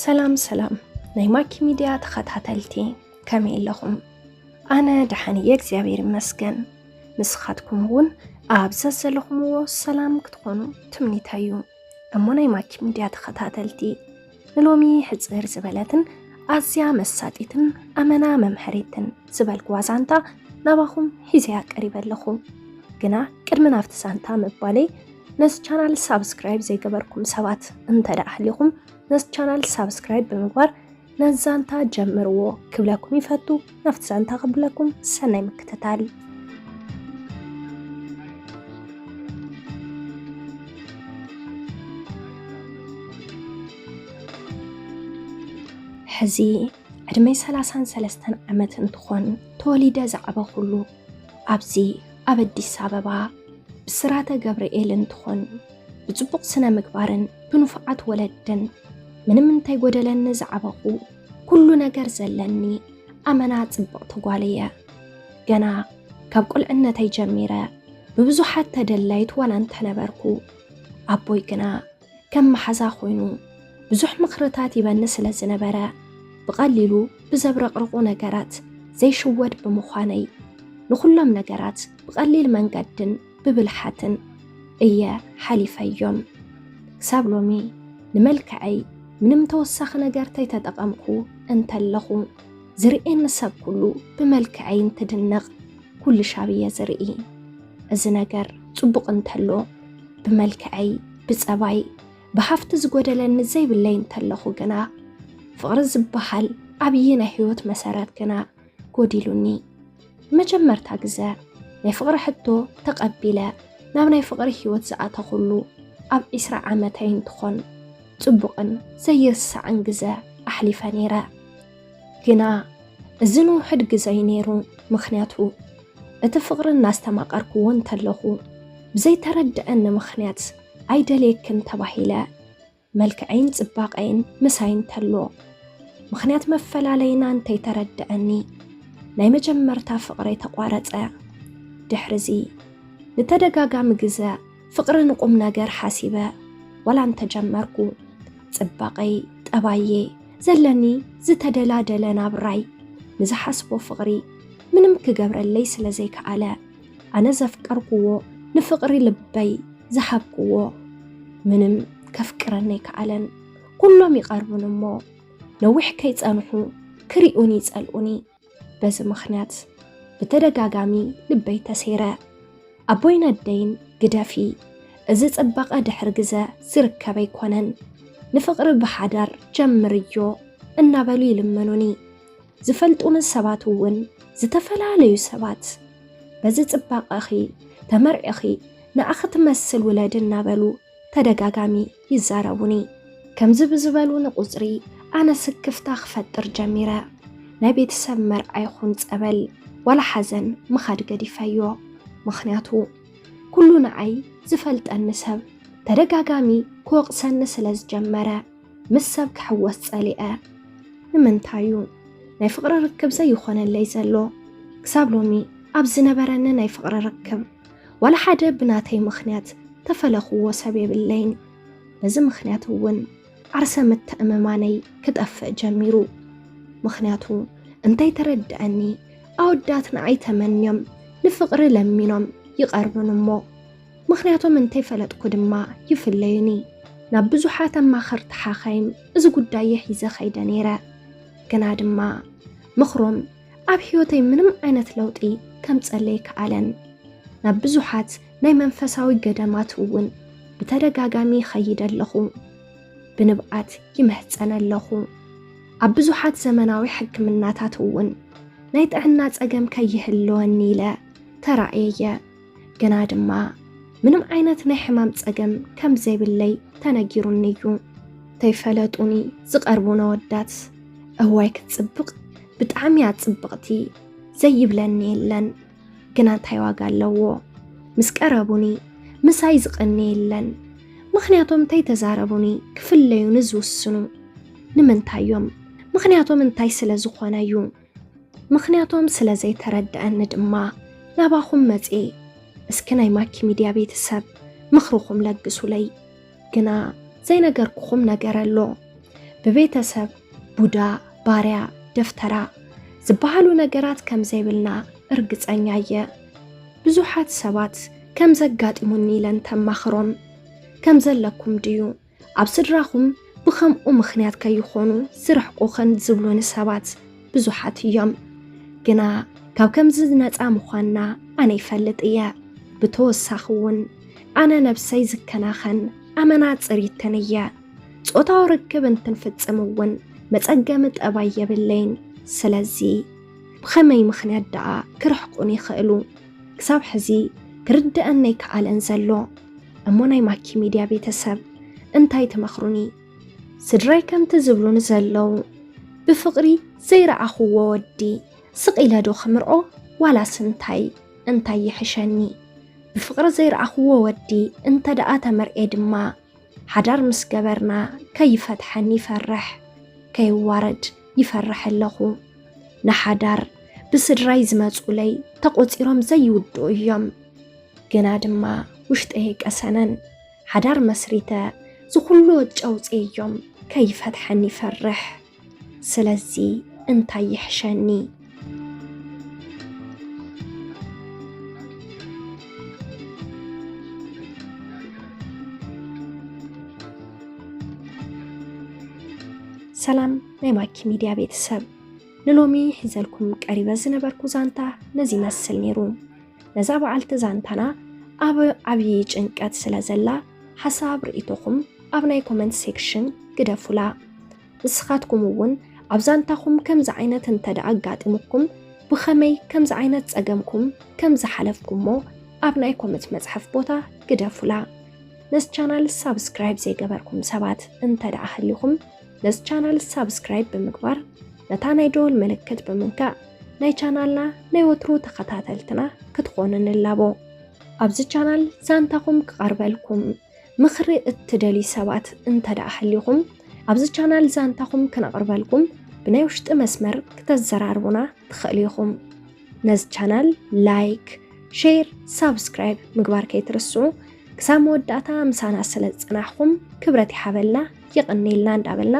ሰላም ሰላም ናይ ማኪ ሚድያ ተኸታተልቲ፣ ከመይ ኣለኹም? ኣነ ደሓን እየ እግዚኣብሔር ይመስገን። ንስኻትኩም እውን ኣብ ዘዘለኹምዎ ሰላም ክትኾኑ ትምኒተይ እዩ። እሞ ናይ ማኪ ሚድያ ተኸታተልቲ፣ ንሎሚ ሕፅር ዝበለትን ኣዝያ መሳጢትን ኣመና መምሀሪትን ዝበልኩዋ ዛንታ ናባኹም ሒዘያ ቀሪበ ኣለኹ። ግና ቅድሚ ናብቲ ዛንታ ምባለይ፣ ነዚ ቻናል ሳብስክራይብ ዘይገበርኩም ሰባት እንተ ደኣ ሃሊኹም፣ ነዚ ቻናል ሳብስክራይብ ብምግባር ነዚ ዛንታ ጀምርዎ ክብለኩም ይፈቱ። ናብቲ ዛንታ ክብለኩም ሰናይ ምክትታል። ሕዚ ዕድመይ ሰላሳን ሰለስተን ዓመት እንትኾን፣ ተወሊደ ዝዓበኹሉ ኣብዚ ኣብ ኣዲስ ኣበባ ብስራተ ገብርኤል እንትኾን፣ ብጽቡቕ ስነ ምግባርን ብንፉዓት ወለድን ምንም እንተይጎደለኒ ዝዓበኹ፣ ኩሉ ነገር ዘለኒ ኣመና ጽብቕቲ ጓል እየ። ገና ካብ ቁልዕነተይ ጀሚረ ብብዙሓት ተደላይት ዋላ እንተነበርኩ፣ ኣቦይ ግና ከም መሓዛ ኮይኑ ብዙሕ ምኽርታት ይበኒ ስለ ዝነበረ፣ ብቐሊሉ ብዘብረቕርቑ ነገራት ዘይሽወድ ብምዃነይ፣ ንኹሎም ነገራት ብቐሊል መንገድን ብብልሓትን እየ ሓሊፈዮም። ክሳብ ሎሚ ንመልክዐይ ምንም ተወሳኺ ነገር ተይተጠቐምኩ እንተለኹ፣ ዝርእየኒ ሰብ ኩሉ ብመልክዐይ እንትድነቕ ኩሉ ሻብ እየ ዝርኢ። እዚ ነገር ጽቡቕ እንተሎ፣ ብመልክዐይ፣ ብጸባይ፣ ብሃፍቲ ዝጎደለኒ ዘይብለይ እንተለኹ ግና፣ ፍቕሪ ዝበሃል ዓብዪ ናይ ህይወት መሰረት ግና ጎዲሉኒ። ንመጀመርታ ግዘ ናይ ፍቕሪ ሕቶ ተቐቢለ ናብ ናይ ፍቕሪ ህይወት ዝኣተኹሉ ኣብ ዒስራ ዓመተይ እንትኾን፣ ጽቡቕን ዘይርሳዕን ግዘ ኣሕሊፈ ነይረ። ግና እዚ ንውሕድ ግዘ እዩ ነይሩ። ምኽንያቱ፣ እቲ ፍቕሪ እናስተማቐርክዎ እንተለኹ፣ ብዘይተረድአኒ ምኽንያት ኣይደልየክን ተባሂለ፣ መልክዐይን ጽባቐይን ምሳይ እንተሎ፣ ምኽንያት መፈላለይና እንተይተረድአኒ፣ ናይ መጀመርታ ፍቕረይ ተቋረጸ። ድሕርዚ፣ ንተደጋጋሚ ግዘ ፍቕሪ ንቁም ነገር ሓሲበ ዋላ እንተጀመርኩ፣ ጽባቐይ፣ ጠባየ፣ ዘለኒ ዝተደላደለ ናብራይ፣ ንዝሓስቦ ፍቕሪ ምንም ክገብረለይ ስለ ዘይከኣለ፣ ኣነ ዘፍቀርኩዎ፣ ንፍቕሪ ልበይ ዝሃብኩዎ ምንም ከፍቅረኒ ኣይከኣለን። ኩሎም ይቐርቡኒ እሞ፣ ነዊሕ ከይጸንሑ ክሪኡኒ ይጸልኡኒ። በዚ ምኽንያት ብተደጋጋሚ ልበይ ተሰይረ። ኣቦይን ኣደይን፣ "ግደፊ፣ እዚ ጽባቐ ድሕሪ ግዘ ዝርከብ ኣይኮነን፣ ንፍቕሪ ብሓዳር ጀምርዮ" እናበሉ ይልምኑኒ። ዝፈልጡኒ ሰባት እውን፣ ዝተፈላለዩ ሰባት፣ "በዚ ጽባቐኺ ተመርዒኺ ንኣኺ ትመስል ውለዲ" እናበሉ ተደጋጋሚ ይዛረቡኒ። ከምዚ ብዝበሉኒ ቁጽሪ፣ ኣነ ስክፍታ ክፈጥር ጀሚረ። ናይ ቤተሰብ መርዓ ይኹን ጸበል፣ ዋላ ሓዘን ምኻድ ገዲፈዮ። ምኽንያቱ፣ ኩሉ ንዓይ ዝፈልጠኒ ሰብ ተደጋጋሚ ክወቕሰኒ ስለ ዝጀመረ፣ ምስ ሰብ ክሕወስ ጸሊአ። ንምንታይ እዩ ናይ ፍቕሪ ርክብ ዘይኾነለይ ዘሎ? ክሳብ ሎሚ ኣብ ዝነበረኒ ናይ ፍቕሪ ርክብ፣ ዋላ ሓደ ብናተይ ምኽንያት ተፈለኽዎ ሰብ የብለይን። በዚ ምኽንያት እውን ዓርሰ ምትእምማነይ ክጠፍእ ጀሚሩ። ምኽንያቱ፣ እንተይተረድአኒ፣ ኣወዳት ንዓይ ተመንዮም ንፍቕሪ ለሚኖም ይቐርቡኒ እሞ፣ ምኽንያቶም እንተይፈለጥኩ ድማ ይፍለዩኒ። ናብ ብዙሓት ኣማኸርቲ ሓኻይም እዚ ጉዳይ እየ ሒዘ ኸይደ ነይረ። ግና ድማ ምኽሮም ኣብ ህይወተይ ምንም ዓይነት ለውጢ ከምጸለይ ከኣለን። ናብ ብዙሓት ናይ መንፈሳዊ ገዳማት እውን ብተደጋጋሚ ይኸይድ ኣለኹ። ብንብዓት ይምሕጸን ኣለኹ። ኣብ ብዙሓት ዘመናዊ ሕክምናታት እውን ናይ ጥዕና ጸገም ከይህልወኒ ኢለ ተራእየየ። ግና ድማ ምንም ዓይነት ናይ ሕማም ጸገም ከም ዘይብለይ ተነጊሩኒ እዩ። ተይፈለጡኒ ዝቐርቡኒ ኣወዳት፣ "እዋይ ክትጽብቕ፣ ብጣዕሚ እያ ጽብቕቲ" ዘይብለኒ የለን። ግና እንታይ ዋጋ ኣለዎ? ምስ ቀረቡኒ፣ ምሳይ ዝቐኒ የለን። ምኽንያቶም እንተይተዛረቡኒ ክፍለዩኒ ዝውስኑ ንምንታይ እዮም? ምኽንያቶም እንታይ ስለ ዝኾነ እዩ? ምኽንያቶም ስለ ዘይተረድአኒ ድማ ናባኹም መጽየ። እስኪ ናይ ማኪ ሚድያ ቤተሰብ ምኽርኹም ለግሱለይ። ግና ዘይነገርኩኹም ነገር ኣሎ። ብቤተሰብ ቡዳ፣ ባርያ፣ ደፍተራ ዝበሃሉ ነገራት ከም ዘይብልና እርግጸኛ እየ። ብዙሓት ሰባት ከም ዘጋጥሙኒ ኢለን ተማኽሮም ከም ዘለኩም ድዩ? ኣብ ስድራኹም ብኸምኡ ምኽንያት ከይኾኑ ዝርሕቁኽን ዝብሉኒ ሰባት ብዙሓት እዮም። ግና ካብ ከምዚ ነፃ ምዃንና ኣነ ይፈልጥ እየ። ብተወሳኺ እውን ኣነ ነብሰይ ዝከናኸን ኣመና ፅሪትን እየ። ጾታዊ ርክብ እንትንፍጽም እውን መጸገሚ ጠባይ የብለይን። ስለዚ ብኸመይ ምኽንያት ደኣ ክርሕቁን ይኽእሉ? ክሳብ ሕዚ ክርድኣኒ ኣይከኣለን ዘሎ። እሞ ናይ ማኪ ሚድያ ቤተሰብ እንታይ ትመኽሩኒ? ስድራይ ከምቲ ዝብሉኒ ዘለዉ፣ ብፍቕሪ ዘይረኣኽዎ ወዲ ስቕ ኢለ ዶ ክምርዖ ዋላስ እንታይ? እንታይ ይሕሸኒ? ብፍቕሪ ዘይረኣኽዎ ወዲ እንተ ደኣ ተመርዕየ ድማ ሓዳር ምስ ገበርና ከይፈትሐኒ ይፈርሕ፣ ከይዋረድ ይፈርሕ ኣለኹ። ንሓዳር ብስድራይ ዝመጹለይ ተቖጺሮም ዘይውድኡ እዮም። ግና ድማ ውሽጠይ ኣይቀሰነን። ሓዳር መስሪተ ዝኹሉ ወጪ ኣውፅኤዮም ከይፈትሐኒ ይፈርሕ። ስለዚ እንታይ ይሕሸኒ? ሰላም ናይ ማኪ ሚድያ ቤተሰብ፣ ንሎሚ ሒዘልኩም ቀሪበ ዝነበርኩ ዛንታ ነዚ ይመስል ነይሩ። ነዛ በዓልቲ ዛንታና ኣብ ዓብዪ ጭንቀት ስለ ዘላ፣ ሓሳብ ርእይቶኹም ኣብ ናይ ኮመንት ሴክሽን ግደፉላ። ንስኻትኩም እውን ኣብ ዛንታኹም ከምዚ ዓይነት እንተ ደኣ ኣጋጢሙኩም፣ ብኸመይ ከምዚ ዓይነት ጸገምኩም ከም ዝሓለፍኩሞ ኣብ ናይ ኮመንት መጽሓፍ ቦታ ግደፉላ። ነዚ ቻናል ሳብስክራይብ ዘይገበርኩም ሰባት እንተ ደኣ ሃሊኹም፣ ነዚ ቻናል ሳብስክራይብ ብምግባር፣ ነታ ናይ ደወል ምልክት ብምንካእ፣ ናይ ቻናልና ናይ ወትሩ ተኸታተልትና ክትኾኑ ንላቦ። ኣብዚ ቻናል ዛንታኹም ክቐርበልኩም፣ ምኽሪ እትደልዩ ሰባት እንተ ደኣ ሃሊኹም፣ ኣብዚ ቻናል ዛንታኹም ክነቕርበልኩም ብናይ ውሽጢ መስመር ክተዘራርቡና ትኽእሉ ኢኹም። ነዚ ቻናል ላይክ፣ ሼር፣ ሳብስክራይብ ምግባር ከይትርስዑ። ክሳብ መወዳእታ ምሳና ስለ ዝጸናሕኩም ክብረት ይሓበልና፣ የቐንየልና እንዳበልና፣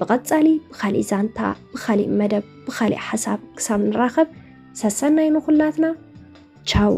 ብቐጻሊ ብኻሊእ ዛንታ፣ ብኻሊእ መደብ፣ ብኻሊእ ሓሳብ ክሳብ ንራኸብ፣ ሰሰናዩ ንኹላትና። ቻው።